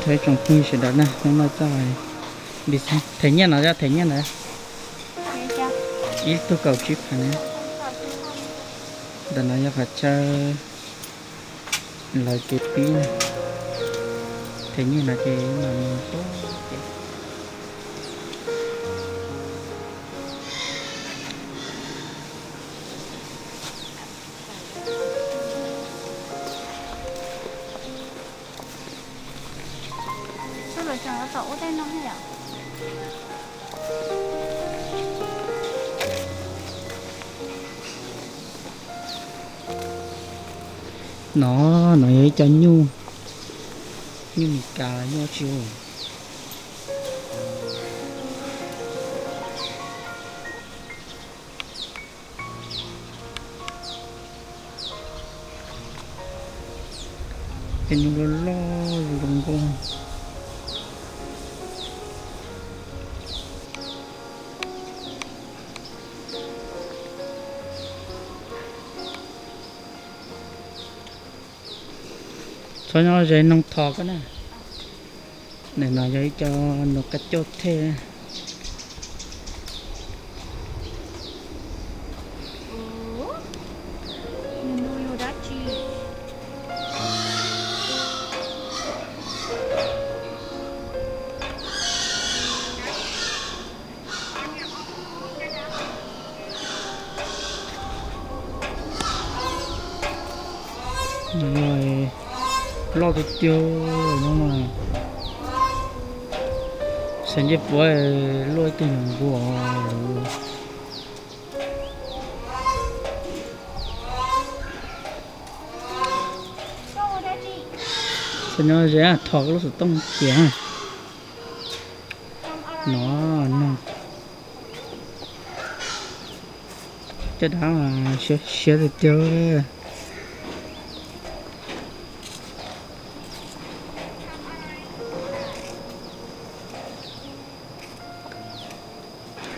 Ib tsoom phooj ywg sawv daws na, hnub no coj them nyiaj no, coj them nyiaj ntawd ib tug kaum tsib phav na. Ntawm no yog qhov chaw lawv kev pib na, them nyiaj no ces mam mus tub ces. No, no yog ib co nyuj, nyuj Meskas los nyuj tsi. Cov nyuj loj loj zoo nkauj. Txhob nyob ze noog thov koj na. Ntawm no yog ib co nus qab cauj thej. Loj tiag tiag no mas. Xav ntsej puav luaj ib tug nus npua. Txhob nyob ze, thov koj lub xov tooj khiav. No, no. Caj dab siab tiag tiag.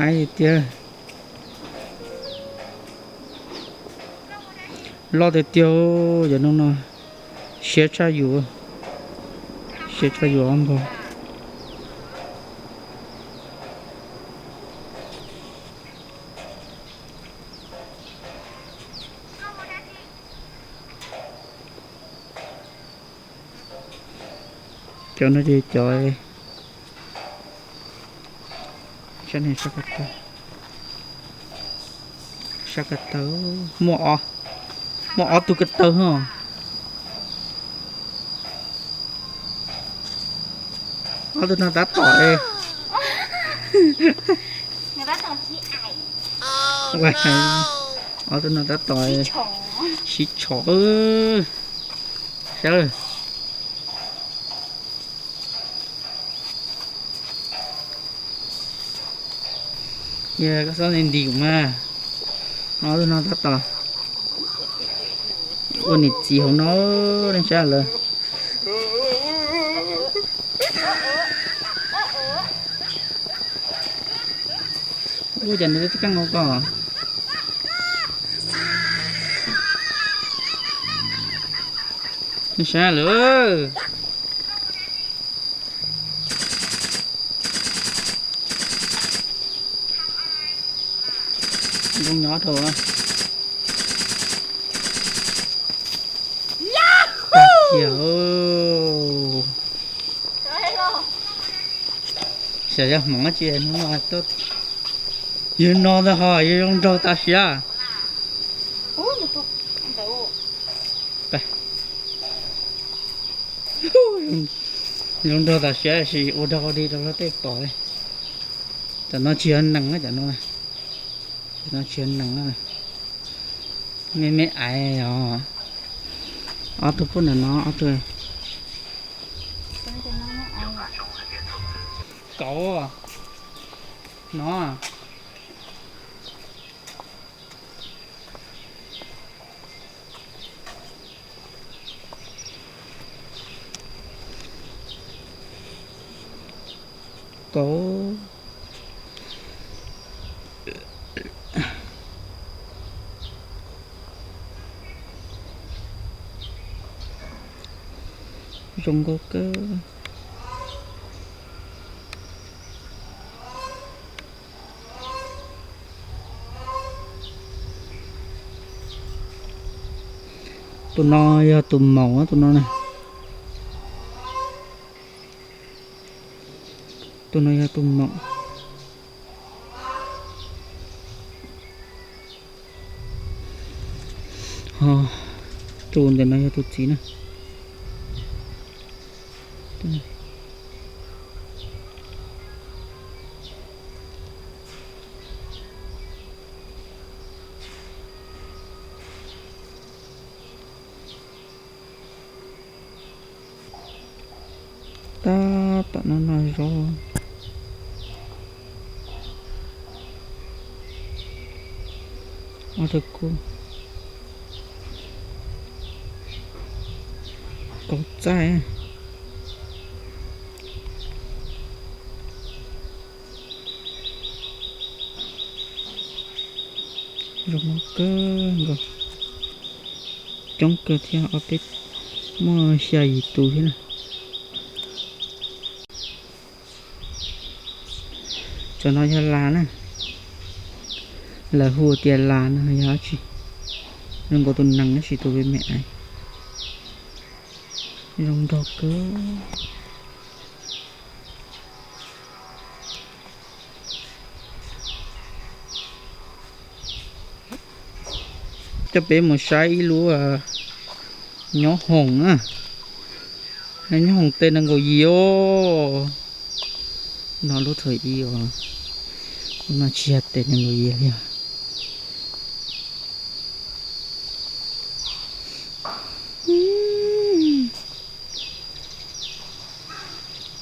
Haib tiag tiag. Loj tiag tiag, cov no no. Siab tshaj yus, siab tshaj yus ob npawg. Cov no ces cov, sab ko taw, muaj, muaj ob tug ko taw ho. Ob tug no tab tom, ob tug no tab tom sib tshov. Saib. Yog koj xob nti nti kuv mas. Ob tug no tab tom ua niam txiv hauv no, nej saib lawm. Ua cas nws twb keej ua koj. Nej saib lawm. Zoo nyob rau. Tag kiag. Xyov yog hmoov tsi hnub no tuaj. Yog no ntag ho, yog zoo nraug tas siab. Zoo nraug tas siab, tab sis ua dog ua dig rau luag tej pom li. Cov no tsis yog nees, cov no, cov no tsis yog nees. Me me aiv os. Ob tug pub ntawm no ob tug. Kauv no. Kauv. Zoo nkauj kawg. Tus no yog tus maum, tus no na. Tus no yog tus maum. Ho tus ntawm no yog tus txiv na. Tab tom no no zaub. Ob tug kub, kaub txaij. Zoo kawg nkaus, coob kawg thiab, ob peb, muaj xya yim tus thiab na. Cov no yog las na, lawv hu tias las no yog dab tsi? Zoo nkaus tus nees tab sis tus me me aiv, zoo nraug kawg. Coj peb mus saib ib lub nyob hoom na. Nyob hoom tes nees nkaum yim os. No lub thaum ib os. Lub no tsis yog tes nees nkaum yim li os.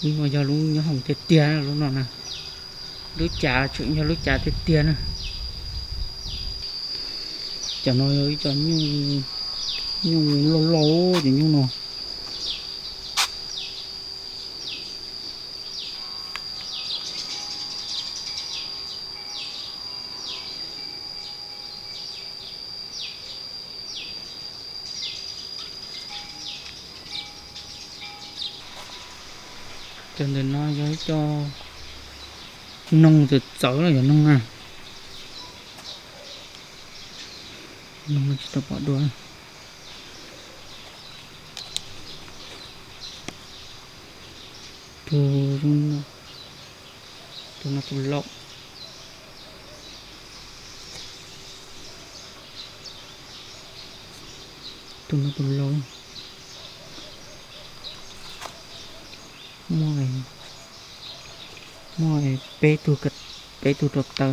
Lub no yog lub nyob hoom tiag tiag na, lub no na. Lub cav tseem yog lub cav tiag tiag na. Cov no yog ib co nyuj, nyuj loj loj, cov nyuj no. Cov ntawm no yog ib co noog txawv txawv los yog noog na. Noog tsis tau pom dua. Tus, tus no tus laus. Tus no tus laus. Muaj, muaj peb tug, peb tug rau taw.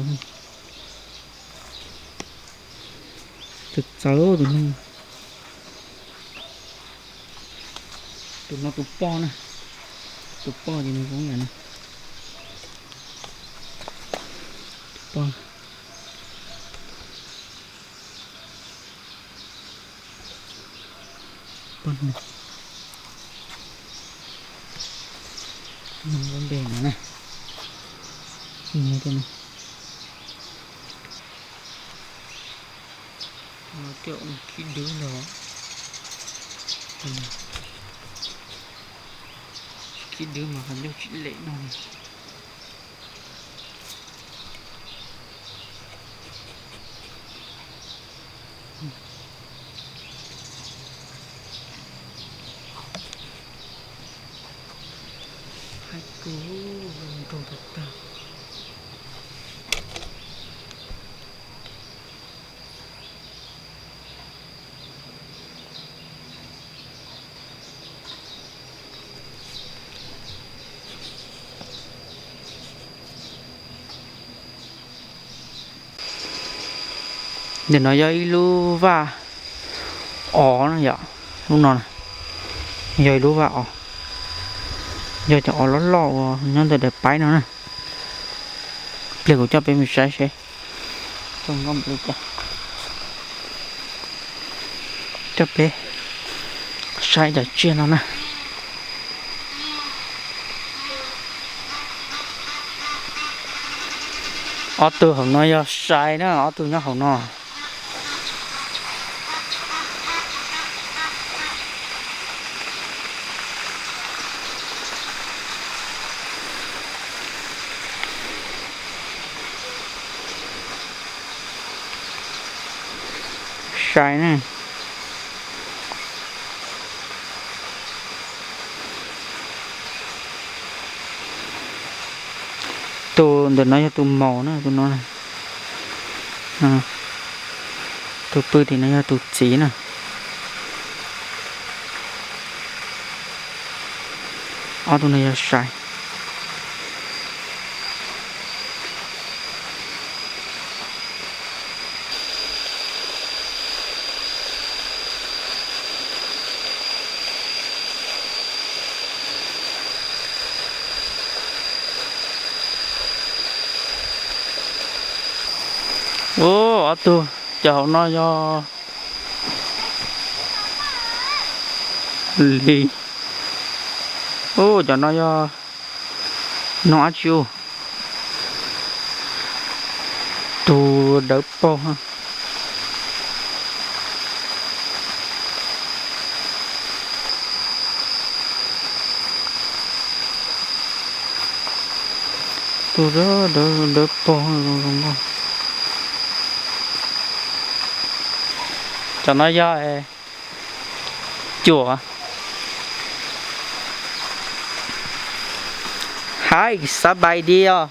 Txawv txawv tus no. Tus no tus poj na. Tus poj ces nws zoo yam no. Tus poj. Poj no. Tus no lub npe no na. Tus no tej no khib dwb los. Khib dwb mas qhov ncauj tsis lem no. Haib kawg, nroo tag tag. Ntawm no yog ib lub vaj os na yom, lub no na, yog ib lub vaj os, yog cov os loj loj uas nyob ntawm daim paib no na. Pliag kuv coj peb mus saib seb zoo nkauj npaum li cas. Coj peb saib cov tsiaj no na. Ob tug hauv no yog sai na, ob tug nyob hauv no. Sai na. Tus ntawm no yog tus maum na, tus no. Tus pw tim no yog tus txiv na. Ob tug no yog saiv. Ua, ob tug cov hauv no yog lis. Ua, cov no yog noog dab tsi ua? Tus dawb paug. Tus dawb dawb paug zoo nkauj. Cov no yog cuam. Hi, สบายดี os.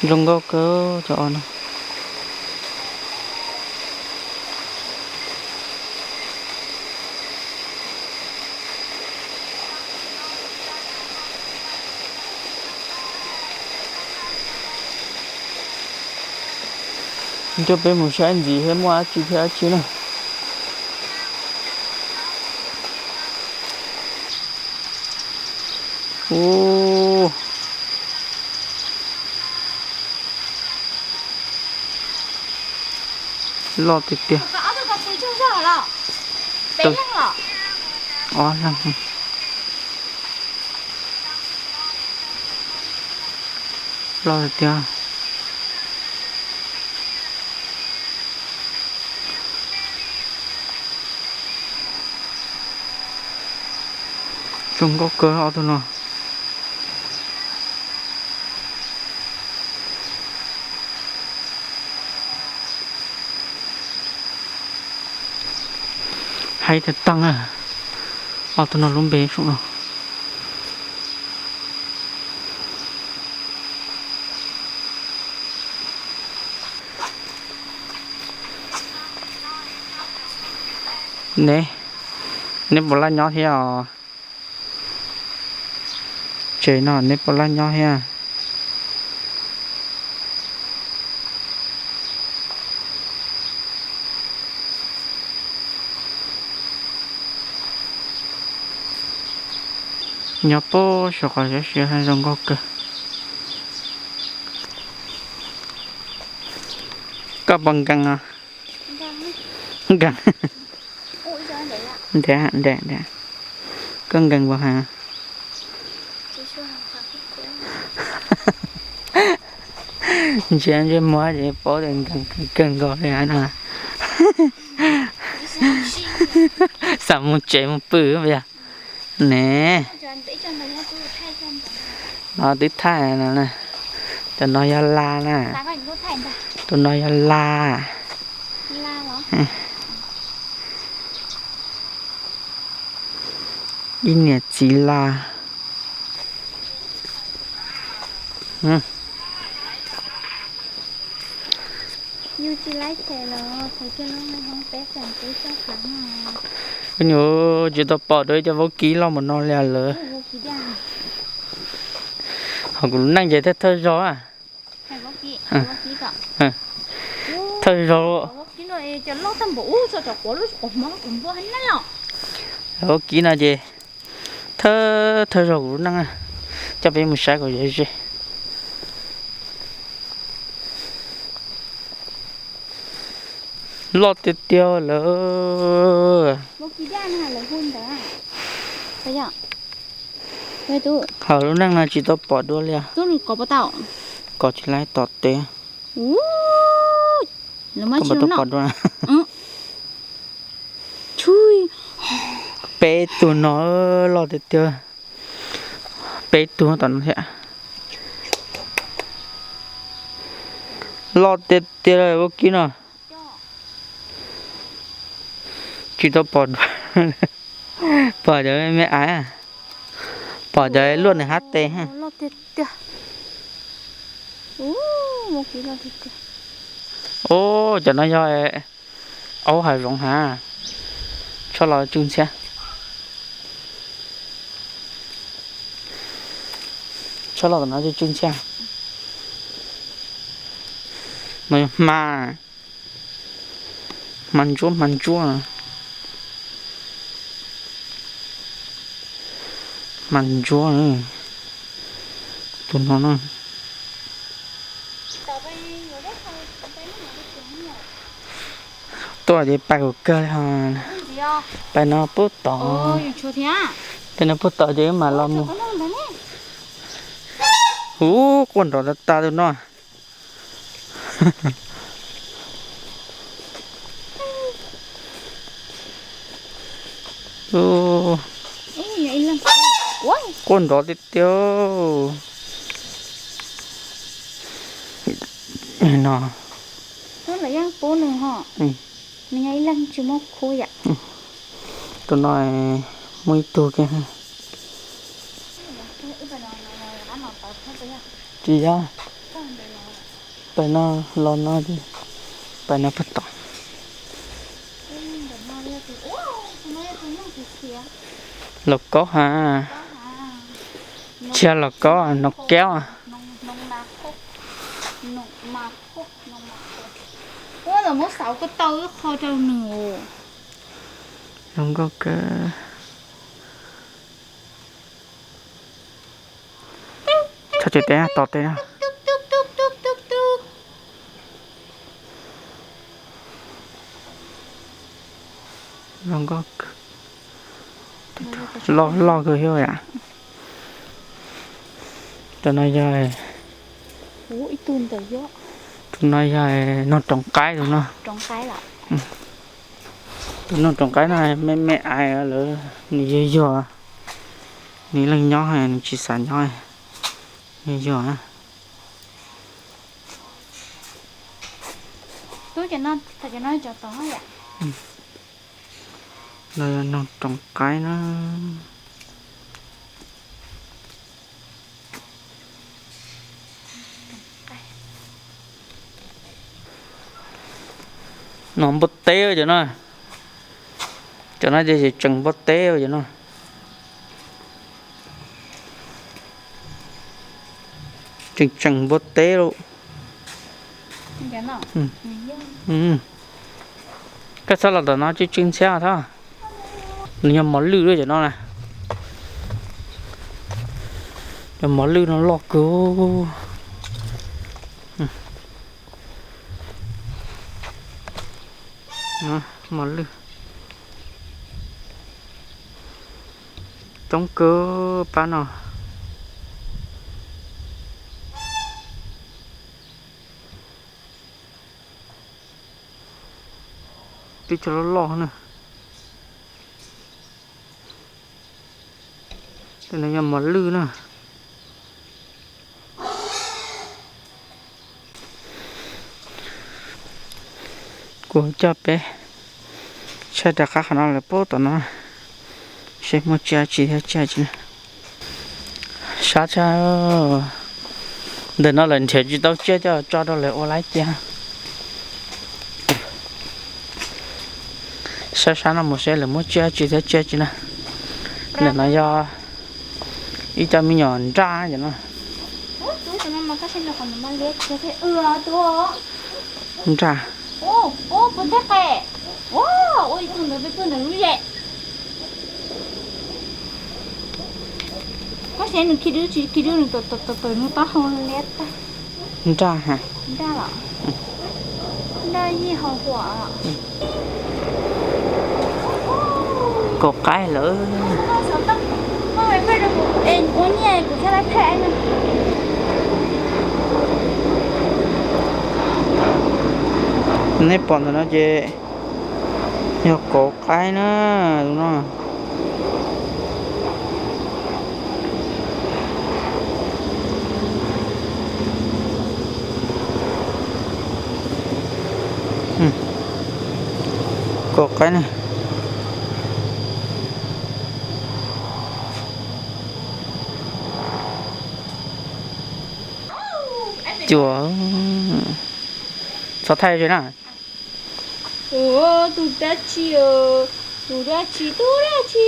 Zoo nkauj kawg cov os no. Coj peb mus saib ntxiv thiab muaj dab tsi thiab dab tsi na. Ub, loj tiag tiag. Ob leeg. Loj tiag tiag. Zoo nkauj kawg ob tug no. Haib tag tag na. Ob tug no lub npe saum no. Ne, neb puas laj nyob thiab os? Tsev no neb puas laj nyob thiab? Nyob puag saum qhov siab siab zoo nkauj kawg. Koj puas nkees os? Nkees. Ntev ntev ntev. Koj nkees puas heev? Ntsia ntsej muag ces paub tias nkees kawg nkaus li no. Xav mus tsev mus pw yog ne. No twb thaij no na. Tus no yog la na. Tus no yog la. Ib niam txiv la. Nyuj tsis tau pom dua ib co vaub kib loj npaum no li lawm. Ho kuv lub neej ces thawj thawj zaug. Thawj zaug. Vaub kib no ces thawj thawj zaug kuv lub neej. Coj peb mus saib kom ze ze. Loj tiag tiag lawm. Hauv lub neej no tsis tau pom dua li. Kov tsis laib tom tes. Tau pom dua. Peb tug no loj tiag tiag. Peb tug tom no thiab. Loj tiag tiag ua kib no. Tsis tau pom, pom cov me me aiv, pom cov luaj nws hab tes. Ub, cov no yog aub hav zoov hav. Tshoj los tsw ntxhiab. Tshoj los tom no tsw tsw ntxhiab. No yog hma, hma ntsuab, hma ntsuab, hma ntsuab. Tus no no. Tuaj ces pais kuv kawg li ho. Pais no pub tod, pais no pub tod ces wb mam los mus. Ub, quaj nrov tas tas tus no. Quaj nrov tiag tiag. No, tus no muaj ib tug kiag. Tsis yog, pais no los no, pais no puag tom. Los kaub ha, tsis yog los kaub, noog kaub. Zoo nkauj kawg. Txhob tsis tes, tos tes na. Zoo nkauj, loj loj kawg thiab yam. Tus no yog, tus no yog noog roov qaib tus no. Tus noog roov qaib no me me aiv lawm, nws yuag yuag, nws leej nyob nws tsis xav nyob, yuag yuag. No yog noog roov qaib na. No npua teb cov no. Cov no ces tseem npua teb cov no. Tseem tseem npua teb lauj. Koj txhob los tom no tsw tsw ntxhiab thiab. Nws yog mos lwj cov no na. Cov mos lwj no loj kawg. Mos lwj coob kawg pab no. Tib co loj loj na. Tus no yog mos lwj na. Kuv coj peb saib rov qab qhov no lawm puag tom no, seb muaj tsiaj tsi thiab tsiaj tsi na. Sab tshaj, ntawm no lawm nrhiav tsis tau tsiaj coj tso rau lawv ua laib cia. Saib sab no mus seb lawv muab tsiaj tsi thiab tsiaj tsi na. Ntawm no yog ib co me nyuam nraj no. Nraj. Koj saib nws khi dwb tsis khi dwb, nws tawm tawm tawm nws taub hau liab tag. Nraj ha. Nraj los? Kaum qaib lawm. Nej pom ntawm no ces yog kaum qaib na, tus no. Kaum qaib na. Cua, txhob thaij ze na. Tus dab tsi, tus dab tsi, tus dab tsi.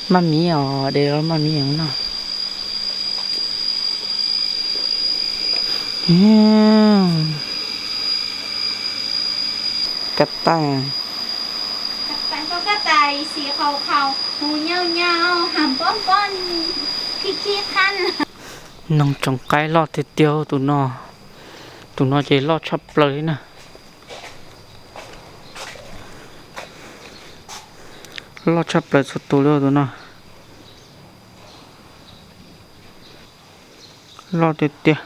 Maj miv os, de maj miv no. Kab tais, kab tais xim qhaus qhaus, mus nyau nyau, has pob pob, khib khib qhab. Noog tsoom qaib loj tiag tiag tus no. Tus no ces loj tshaj plaws li na. Loj tshaj plaws txhua tus li tus no. Loj tiag tiag.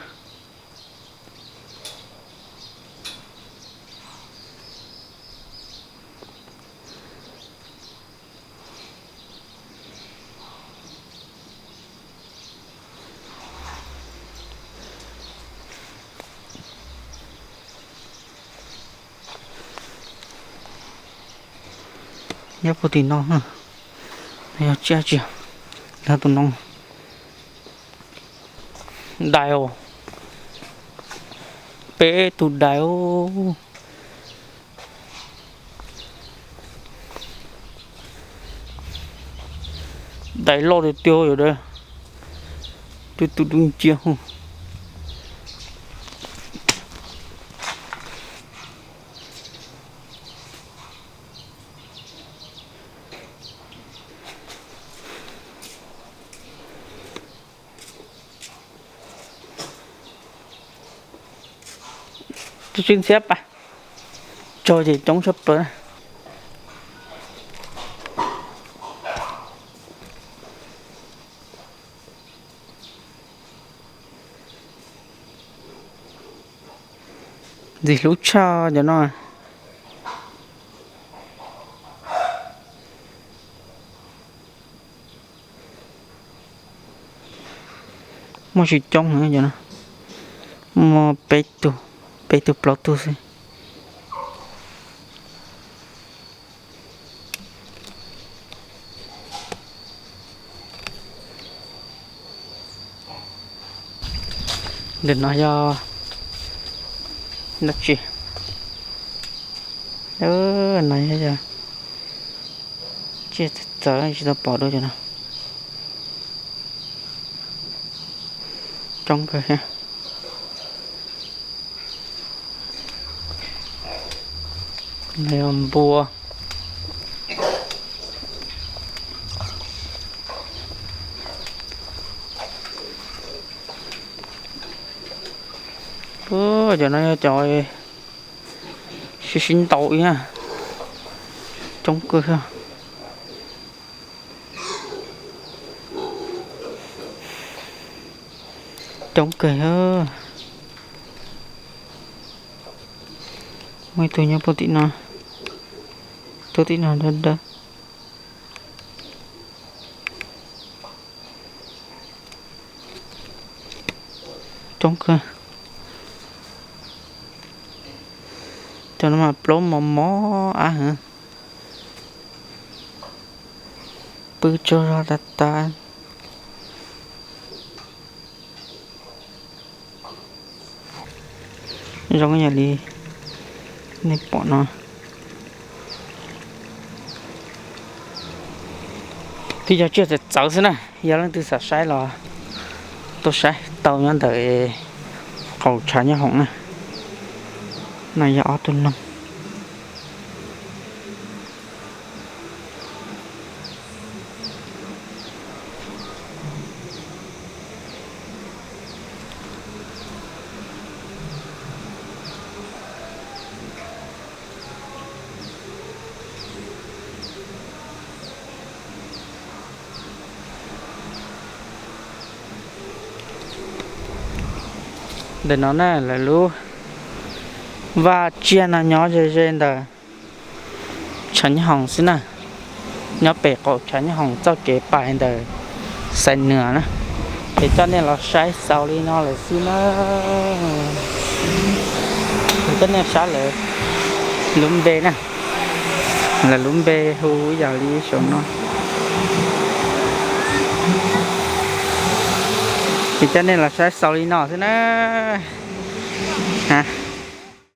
Nyob puag tim no, yog tsiaj tsi, yog tus no. Dais os, peb tug dais os. Dais loj tiag tiag yom, dais, twb tus dub nciab hu. Tsis ntxhiab pas, tsog ces coob tshaj plaws na. Ntxim hlub tshaj cov no. Muaj tsis coob heev cov no, muaj peb tug, peb tug plaub tug xwb. Ntawm no yog dab tsi? No yog tsiaj txawv tsis tau pom dua cov no. Coob kawg thiab. Npua. Cov no yog cov sib sib ntaus ib yam, coob kawg thiab. Coob kawg. Muaj ib tug nyob puag tim no, tus tim no dawb dawb. Coob kawg. Cov no mas plaub mos mos ab heev. Pw tsaug zog tas tas. Zoo yam li nej pom no. Twb yog tsiaj txawv txawv xwb na, yog leej twg xav saib los tuaj saib tau nyob ntawm qaum tshav nyob hoom na. No yog ob tug noog. Ntawm no na lawv lub vaj tsiaj no nyob ze ze ntawm tshav nyob hoom xwb na, nyob pem qaum tshav nyob hoom txoj kev pais ntawm Xais Nuas na. Es coj nej los saib xaus li no lawm xwb na. Coj nej saib lawv lub npe na, lawv lub npe hu yam li saum no. Es coj nej los saib xaus li no xwb na.